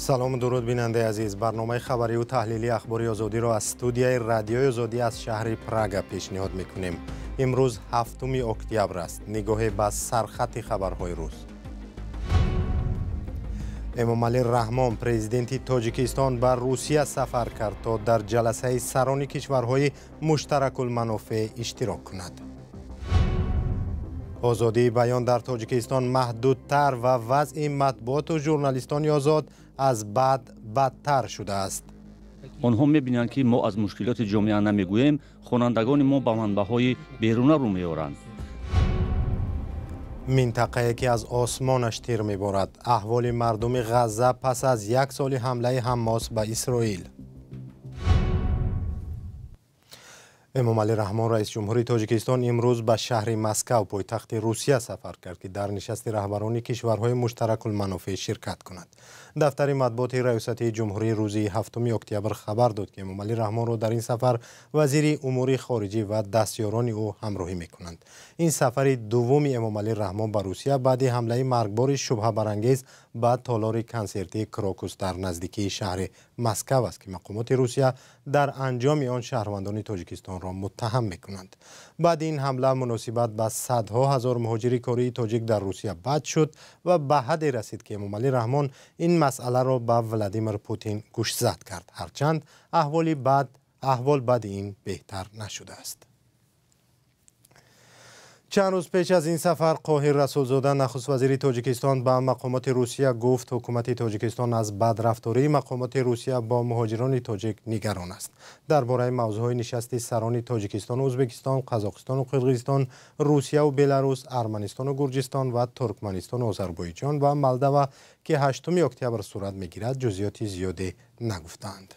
Салому дуруд, бинандаи азиз. Барномаи хабариву таҳлилии Ахбори Озодиро аз студияи Радиои Озодӣ аз шаҳри Прага пешниҳод мекунем. Имрӯз 7 октябр аст. Нигоҳе ба сархати хабарҳои рӯз. Эмомалӣ Раҳмон, президенти Тоҷикистон, ба Русия сафар кард, то дар ҷаласаи сарони кишварҳои муштаракулманофеъ иштирок кунад. Озодии баён дар Тоҷикистон маҳдудтар ва вазъи матбуоту журналистони озод аз бад бадтар шудааст. Онҳо мебинанд, ки мо аз мушкилоти ҷомеа намегӯем, хонандагони мо ба манбаъҳои беруна рӯ меоранд. Минтақае, ки аз осмонаш тир меборад. Аҳволи мардуми Ғазза пас аз як соли ҳамлаи Ҳаммос ба Исроил. Эмомалӣ Раҳмон, раиси ҷумҳури Тоҷикистон, имрӯз ба шаҳри Москав, пойтахти Русия, сафар кард, ки дар нишасти раҳбарони кишварҳои муштаракулманофеъ ширкат кунад. Дафтари матбуоти Раёсати ҷумҳурӣ рӯзи 7 октябр хабар дод, ки Эмомалӣ Раҳмонро дар ин сафар вазири умури хориҷӣ ва дастёрони ӯ ҳамроҳӣ мекунанд. Ин сафари дуввуми Эмомалӣ Раҳмон ба Русия баъди ҳамлаи маргбори шубҳабарангез ба толори консертии Крокус дар наздикии шаҳри Москав аст, ки мақомоти Русия дар анҷоми он шаҳрвандони Тоҷикистонро муттаҳам мекунанд. Баъди ин ҳамла муносибат ба садҳо ҳазор муҳоҷири кории тоҷик дар Русия бад шуд ва ба ҳадде расид, ки Эмомалӣ Раҳмон ин масъаларо ба Владимир Путин гӯшзад кард. Ҳарчанд аҳвол баъди ин беҳтар нашудааст. Чанд рӯз пеш аз ин сафар Қоҳир Расулзода, нахуствазири Тоҷикистон, ба мақомоти Русия гуфт, ҳукумати Тоҷикистон аз бадрафтории мақомоти Русия бо муҳоҷирони тоҷик нигарон аст. Дар бораи мавзӯъҳои нишасти сарони Тоҷикистону Ӯзбекистон, Қазоқистону Қирғизистон, Русияву Беларус, Арманистону Гурҷистон ва Туркманистону Озарбойҷон ва Молдова, ки 8 октябр сурат мегирад, ҷузъиёти зиёде нагуфтаанд.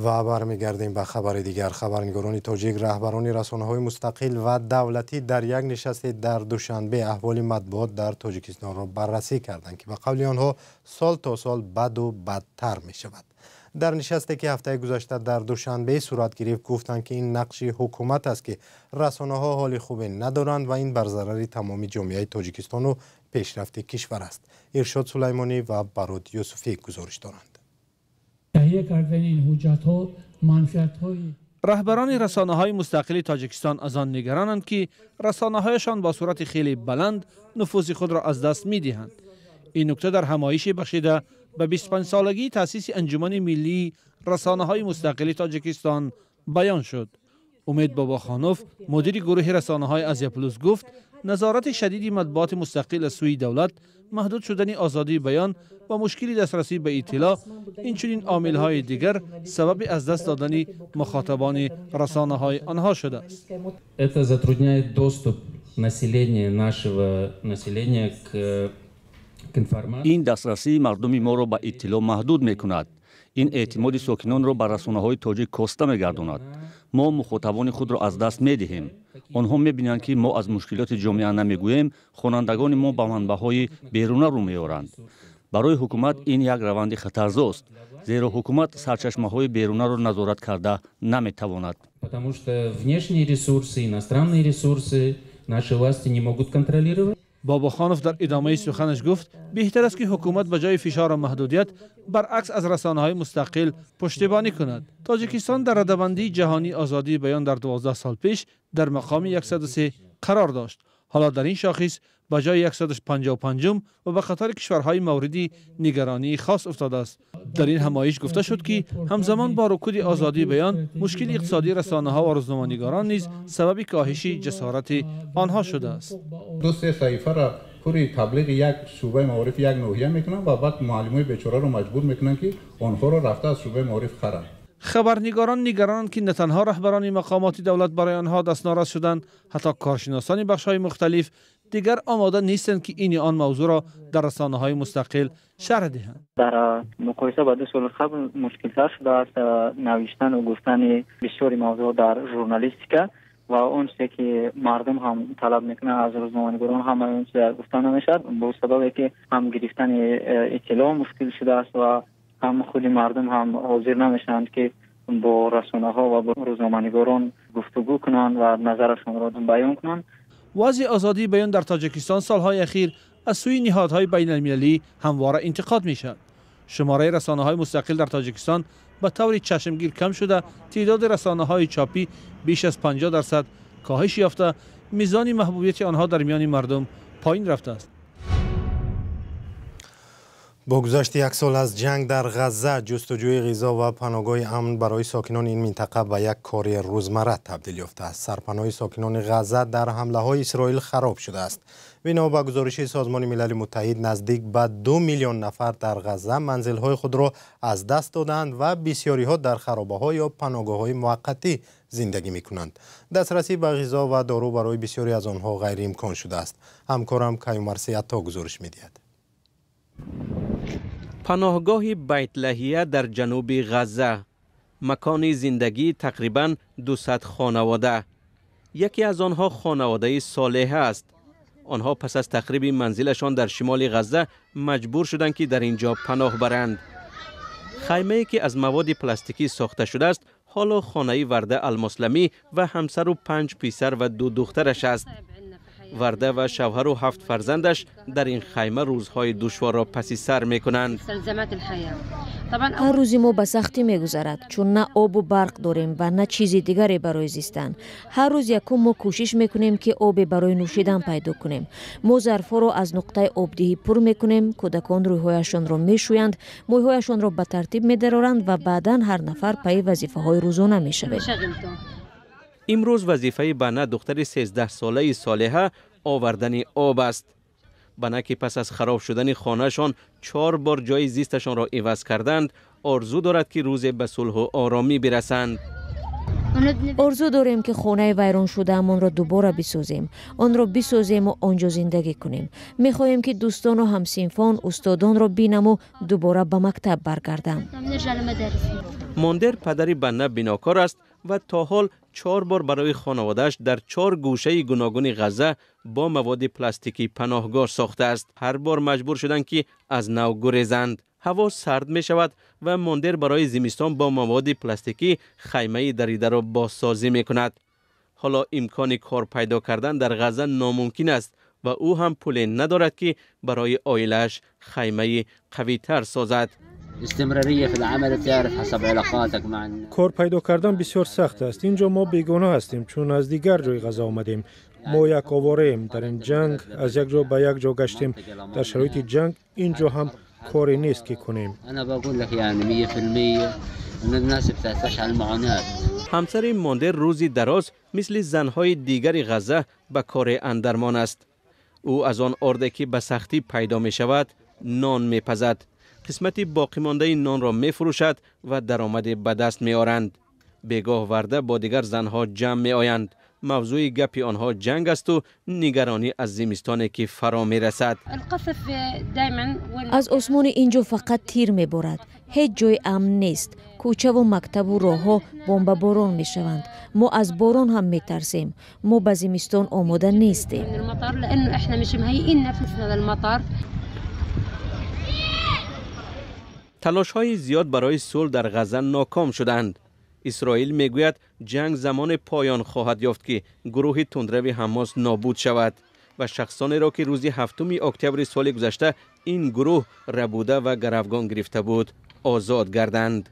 Ва бармегардем ба хабари дигар. Хабарнигорони тоҷик, раҳбарони расонаҳои мустақил ва давлатӣ дар як нишасте дар Душанбе аҳволи матбуот дар Тоҷикистонро баррасӣ карданд, ки ба қавли онҳо сол то сол баду бадтар мешавад. Дар нишасте, ки ҳафтаи гузашта дар Душанбе сурат гирифт, гуфтанд, ки ин нақши ҳукумат аст, ки расонаҳо ҳоли хубе надоранд ва ин бар зарари тамоми ҷомеаи Тоҷикистону пешрафти кишвар аст. Иршод Сулаймонӣ ва Барод Юсуфӣ гузориш доранд. Таҳия кардани ин ҳуҷҷатҳо манфиатҳои Раҳбарони расонаҳои мустақили Тоҷикистон аз он нигаронанд, ки расонаҳояшон бо суръати хеле баланд нуфузи худро аз даст медиҳанд. Ин нукта дар ҳамоише бахшида ба 25-солагии таъсиси Анҷумани миллии расонаҳои мустақили Тоҷикистон баён шуд. Умед Бобохонов, мудири гурӯҳи расонаҳои Азия Плюс, гуфт, назорати шадиди матбуоти мустақил аз сӯи давлат, маҳдуд шудани озодии баён ва мушкили дастрасӣ ба иттилоъ, инчунин омилҳои дигар сабаби аз даст додани мухотабони расонаҳои онҳо шудааст. Это затрудняет доступ населения, нашего населения к информации. Ин дастрасии мардуми моро ба иттилоъ маҳдуд мекунад. Ин эътимоди сокинонро ба расонаҳои тоҷик коста мегардонад. Мо мухотабони худро аз даст медиҳем. Онҳо мебинанд, ки мо аз мушкилоти ҷомеа намегӯем, хонандагони мо ба манбаъҳои беруна рӯ меоранд. Барои ҳукумат ин як раванди хатарзост, зеро ҳукумат сарчашмаҳои берунаро назорат карда наметавонад. Потому что внешние ресурсы, иностранные ресурсы наши власти не могут контролировать. Бобохонов дар идомаи суханаш гуфт, беҳтар аст, ки ҳукумат ба ҷои фишору маҳдудият, баръакс, аз расонаҳои мустақил пуштибонӣ кунад. Тоҷикистон дар радабандии ҷаҳонии озодии баён дар 12 сол пеш дар мақоми 103 қарор дошт. Ҳоло дар ин шохис ба ҷои 155 ва ба қатори кишварҳои мавриди нигаронии хос уфтодааст. Дар ин ҳамоиш гуфта шуд, ки ҳамзамон бо рукуди озодии баён, мушкили иқтисодии расонаҳо ва рӯзноманигорон низ сабаби коҳиши ҷасорати онҳо шудааст. Ду се саҳифаро пури таблиғи як шӯъбаи маорифи як ноҳия мекунанд ва баъд муаллимои бечораро маҷбур мекунанд, ки онҳоро рафта аз шӯъбаи маориф харанд. Хабарнигорон нигаронанд, ки на танҳо раҳбарони мақомоти давлат барои онҳо дастнорас шуданд, ҳатто коршиносони бахшҳои мухталиф дигар омода нестанд, ки ин ё он мавзӯъро дар расонаҳои мустақил шарҳ диҳанд. Дар муқоиса ба 2 соли қабл мушкилтар шудааст навиштану гуфтани бисёри мавзӯъ дар журналистика ва он чизе, ки мардум ҳам талаб мекунанд аз рӯзноманигорон, ҳамаи он чиза гуфта намешавад, бо сабабе ки ҳам гирифтани иттилоъ мушкил шудааст ва ҳам худи мардум ҳам ҳозир намешаванд, ки бо расонаҳо ва бо рӯзноманигорон гуфтугӯ кунанд ва назарашонро баён кунанд. Вазъи озодии баён дар Тоҷикистон солҳои ахир аз сӯи ниҳодҳои байналмилалӣ ҳамвора интиқод мешавад. Шумораи расонаҳои мустақил дар Тоҷикистон ба таври чашмгир кам шуда, теъдоди расонаҳои чопӣ беш аз 50% коҳиш ёфта, мизони маҳбубияти онҳо дар миёни мардум поин рафтааст. Бо гузашти як сол аз ҷанг дар Ғазза, ҷустуҷӯи ғизо ва паноҳгоҳи амн барои сокинони ин минтақа ба як кори рӯзмарра табдил ёфтааст. Сарпаноҳи сокинони Ғазза дар ҳамлаҳои Исроил хароб шудааст. Бино ба гузориши Созмони Милали Муттаҳид, наздик ба 2 миллион нафар дар Ғазза манзилҳои худро аз даст додаанд ва бисёриҳо дар харобаҳо ё паноҳгоҳҳои муваққатӣ зиндагӣ мекунанд. Дастрасӣ ба ғизо ва дору барои бисёре аз онҳо ғайриимкон шудааст. Ҳамкорам Каюмарси Ато гузориш медиҳад. Паноҳгоҳи Байтлаҳия дар ҷануби Ғазза, макони зиндагии тақрибан 200 хонавода. Яке аз онҳо хонаводаи Солеҳа аст. Онҳо пас аз тахриби манзилашон дар шимоли Ғазза маҷбур шуданд, ки дар ин ҷо паноҳ баранд. Хаймае ки аз маводи пластикӣ сохта шудааст, ҳоло хонаи Варда Алмосламӣ ва ҳамсару 5 писар ва 2 духтараш аст. Варда ва шавҳару 7 фарзандаш дар ин хайма рӯзҳои душворро паси сар мекунанд. Ҳар рӯзи мо ба сахтӣ мегузарад, чун на обу барқ дорем ва на чизи дигаре барои зистан. Ҳар рӯз якум мо кӯшиш мекунем, ки обе барои нӯшидан пайдо кунем. Мо зарфҳоро аз нуқтаи обдиҳӣ пур мекунем, кӯдакон рӯйҳояшонро мешӯянд, мӯйҳояшонро ба тартиб медароранд ва баъдан ҳар нафар пайи вазифаҳои рӯзона мешавем. Имрӯз вазифаи Бана, духтари 13-солаи Солеҳа, овардани об аст. Бана, ки пас аз хароб шудани хонаашон 4 бор ҷои зисташонро иваз карданд, орзу дорад, ки рӯзе ба сулҳу оромӣ бирасанд. Орзу дорем, ки хонаи вайроншудаамонро дубора бисозем, онро бисозему он ҷо зиндагӣ кунем. Мехоҳем, ки дӯстону ҳамсинфон, устодонро бинаму дубора ба мактаб баргардам. Мондер, падари Бана, бинокор аст ва то ҳол 4 бор барои хонаводааш дар 4 гӯшаи гуногуни Ғазза бо маводи пластикӣ паноҳгоҳ сохтааст. Ҳар бор маҷбур шуданд, ки аз нав гурезанд. Ҳаво сард мешавад ва Мондер барои зимистон бо маводи пластикӣ хаймаи даридаро бозсозӣ мекунад. Ҳоло имкони кор пайдо кардан дар Ғазза номумкин аст ва ӯ ҳам пуле надорад, ки барои оилааш хаймаи қавитар созад. Кор пайдо кардан бисёр сахт аст. Ин ҷо мо бегона ҳастем, чун аз дигар ҷои Ғазза омадем. Мо як овораем. Дар ин ҷанг аз як ҷо ба як ҷо гаштем. Дар шароити ҷанг ин ҷо ҳам коре нест, ки кунем. Ҳамсари Мондер рӯзи дароз мисли занҳои дигари Ғазза ба кори андармон аст. Ӯ аз он орде, ки ба сахтӣ пайдо мешавад, нон мепазад. Қисмати боқимондаи нонро мефурӯшад ва даромаде ба даст меоранд. Бегоҳ Варда бо дигар занҳо ҷамъ меоянд. Мавзӯи гапи онҳо ҷанг асту нигаронӣ аз зимистоне, ки фаро мерасад. Аз осмони ин ҷо фақат тир меборад. Ҳеҷ ҷой амн нест. Кӯчаву мактабу роҳҳо бомбаборон мешаванд. Мо аз борон ҳам метарсем. Мо ба зимистон омода нестем. Талошҳои зиёд барои сулҳ дар Ғазза ноком шуданд. Исроил мегӯяд, ҷанг замоне поён хоҳад ёфт, ки гурӯҳи тундрави Ҳамос нобуд шавад ва шахсонеро, ки рӯзи 7 октябри соли гузашта ин гурӯҳ рабуда ва гаравгон гирифта буд, озод гарданд.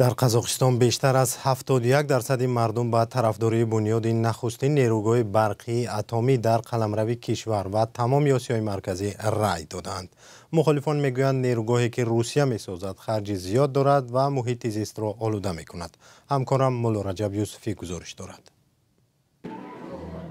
Дар Қазоқистон бештар аз 71% мардум ба тарафдории бунёди нахустин нерӯгоҳи барқии атомӣ дар қаламрави кишвар ва тамоми Осиёи Марказӣ рай доданд. Мухолифон мегӯянд, нерӯгоҳе, ки Русия месозад, харҷи зиёд дорад ва муҳити зистро олуда мекунад. Ҳамкорам Мулло Раҷаб Юсуфӣ гузориш дорад.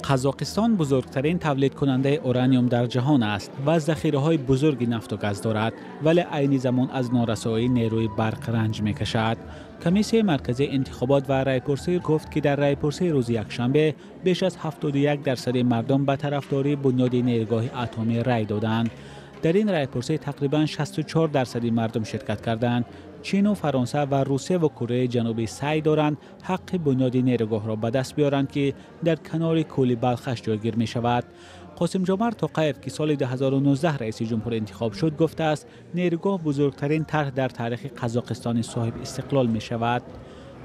Қазоқистон бузургтарин тавлидкунандаи ураниум дар ҷаҳон аст ва захираҳои бузурги нафту газ дорад, вале айни замон аз норасоии нерӯи барқ ранҷ мекашад. Комиссияи марказии интихобот ва райпурсӣ гуфт, ки дар райпурсии рӯзи якшанбе беш аз 71% мардум ба тарафдории бунёди нерӯгоҳи атомӣ рай доданд. Дар ин раъйпурсӣ тақрибан 64% мардум ширкат карданд. Чин ва Фаронса ва Русия ва Кореяи Ҷанубӣ саъй доранд ҳаққи бунёди нерӯгоҳро ба даст биёранд, ки дар канори кӯли Балхаш ҷойгир мешавад. Қосимҷомарт Тоқаев, ки соли 2019 раиси ҷумҳур интихоб шуд, гуфтааст нерӯгоҳ бузургтарин тарҳ дар таърихи Қазоқистони соҳиб истиқлол мешавад.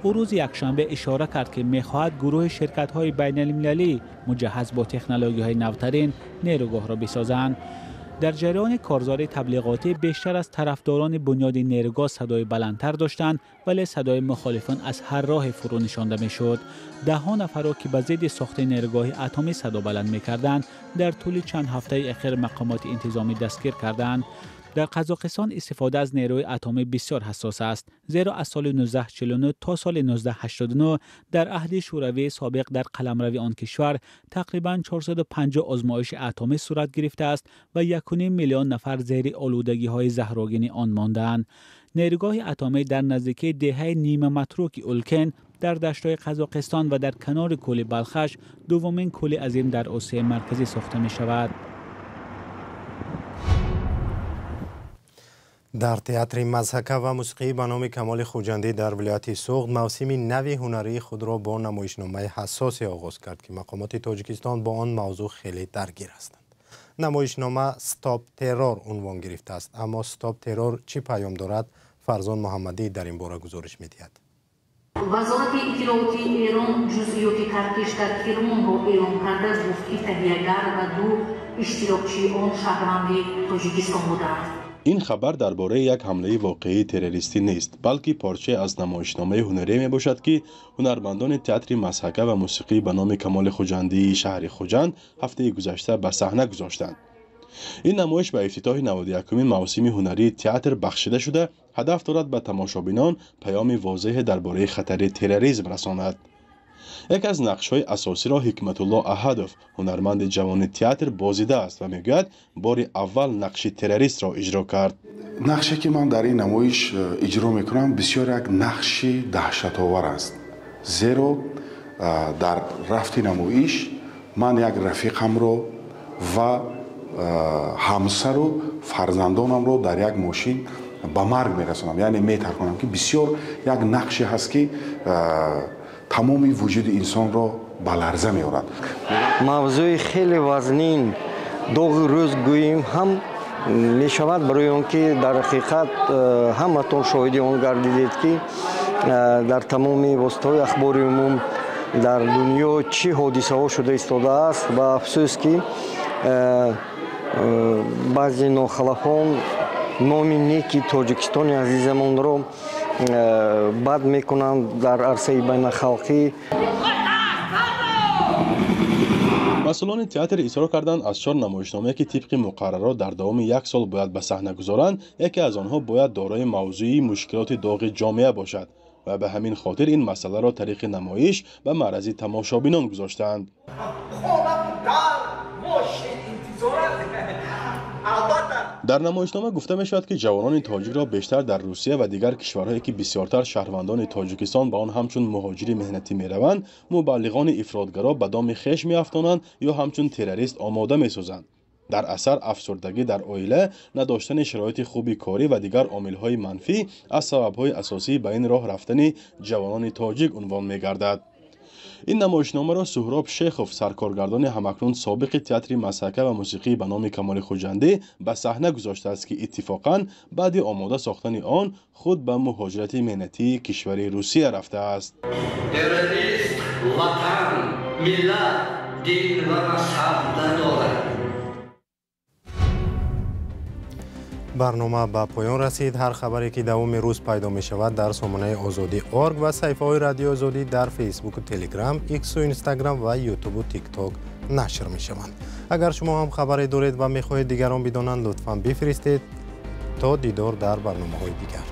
Ӯ рӯзи якшанбе ишора кард, ки мехоҳад гурӯҳи ширкатҳои байналмилалӣ муҷаҳҳаз бо технологияҳои навтарин нерӯгоҳро бисозанд. Дар ҷараёни корзори таблиғотӣ бештар аз тарафдорони бунёди нерӯгоҳ садои баландтар доштанд, вале садои мухолифон аз ҳар роҳе фурӯ нишонда мешуд. Даҳҳо нафарро, ки ба зидди сохти нерӯгоҳи атомӣ садо баланд мекарданд, дар тӯли чанд ҳафтаи охир мақомоти интизомӣ дастгир карданд. Дар Қазоқистон истифода аз нерӯи атомӣ бисёр ҳассос аст, зеро аз соли 1949 то соли 1989 дар аҳди Шӯравии собиқ дар қаламрави он кишвар тақрибан 450 озмоиши атомӣ сурат гирифтааст ва 1.5 миллион нафар зери олудагиҳои заҳрогини он мондаанд. Нерӯгоҳи атомӣ дар наздикии деҳаи нимаматруки Улкен дар даштҳои Қазоқистон ва дар канори кӯли Балхаш, дуввумин кӯли азим дар Осиёи Марказӣ сохта мешавад. Дар театри мазҳака ва мусиқӣ ба номи Камоли Хуҷандӣ дар вилояти Суғд мавсими нави ҳунарии худро бо намоишномаи ҳассосе оғоз кард, ки мақомоти Тоҷикистон бо он мавзӯъ хеле даргир ҳастанд. Намоишнома «Стоп террор» унвон гирифтааст, аммо «Стоп террор» чӣ паём дорад? Фарзон Муҳаммадӣ дар ин бора гузориш медиҳад. Вазорати иттилооти Эрон ҷузъиёти таркиш дар Кирмонро эълон карда, гуфт, ки таҳиягар ва ду иштирокчии он шаҳрванди Тоҷикистон буданд. Ин хабар дар бораи як ҳамлаи воқеии террористӣ нест, балки порчае аз намоишномаи ҳунарие мебошад, ки ҳунармандони театри мазҳака ва мусиқӣ ба номи Камоли Хуҷандии шаҳри Хуҷанд ҳафтаи гузашта ба саҳна гузоштанд. Ин намоиш ба ифтитоҳи 91-умин мавсими ҳунарии театр бахшида шуда, ҳадаф дорад ба тамошобинон паёми возеҳе дар бораи хатари терроризм расонад. Яке аз нақшҳои асосиро Ҳикматулло Аҳадов, ҳунарманди ҷавони театр, бозидааст ва мегӯяд бори аввал нақши террористро иҷро кард. Нақше ки ман дар ин намоиш иҷро мекунам, бисёр як нақши даҳшатовар аст, зеро дар рафти намоиш ман як рафиқамро ва ҳамсару фарзандонамро дар як мошин ба марг мерасонам, яъне метарконам, ки бисёр як нақше ҳаст, ки тамоми вуҷуди инсонро ба ларза меорад. Мавзӯи хеле вазнин, доғи рӯз гӯем ҳам мешавад, барои он ки дар ҳақиқат ҳаматон шоҳиди он гардидед, ки дар тамоми воситаҳои ахбори умум дар дунё чӣ ҳодисаҳо шуда истодааст ва афсӯс, ки баъзе нохалафон номи неки Тоҷикистони азизамонро бад мекунанд дар арсаи байналхалқӣ. Масъулони театр исрор карданд, аз 4 намоишномае, ки тибқи муқаррарот дар давоми як сол бояд ба саҳна гузоранд, яке аз онҳо бояд дорои мавзӯи мушкилоти доғи ҷомеа бошад ва ба ҳамин хотир ин масъаларо тариқи намоиш ба маърази тамошобинон гузоштаанд. Дар намоишнома гуфта мешавад, ки ҷавонони тоҷикро бештар дар Русия ва дигар кишварҳое, ки бисёртар шаҳрвандони Тоҷикистон ба он ҳамчун муҳоҷири меҳнатӣ мераванд, мубаллиғони ифротгаро ба доми хеш меафтонанд ё ҳамчун террорист омода месозанд. Дар асар афсурдагӣ дар оила, надоштани шароити хуби корӣ ва дигар омилҳои манфӣ аз сабабҳои асосии ба ин роҳ рафтани ҷавонони тоҷик унвон мегардад. Ин намоишномаро Суҳроб Шехов, саркоргардони ҳамакнун собиқи театри мазҳака ва мусиқӣ ба номи Камоли Хуҷандӣ, ба саҳна гузоштааст, ки иттифоқан баъди омода сохтани он худ ба муҳоҷирати меҳнатии кишвари Русия рафтааст. Террорист ватан, миллат, дин ва мазҳаб надорад. Барнома ба поён расид. Ҳар хабаре ки давоми рӯз пайдо мешавад, дар сомонаи Озодӣ орг ва саҳифаҳои Радиои Озодӣ дар Фейсбуку Телеграм, Иксу Инстаграм ва Ютубу Тикток нашр мешаванд. Агар шумо ҳам хабаре доред ва мехоҳед дигарон бидонанд, лутфан бифиристед. То дидор дар барномаҳои дигар.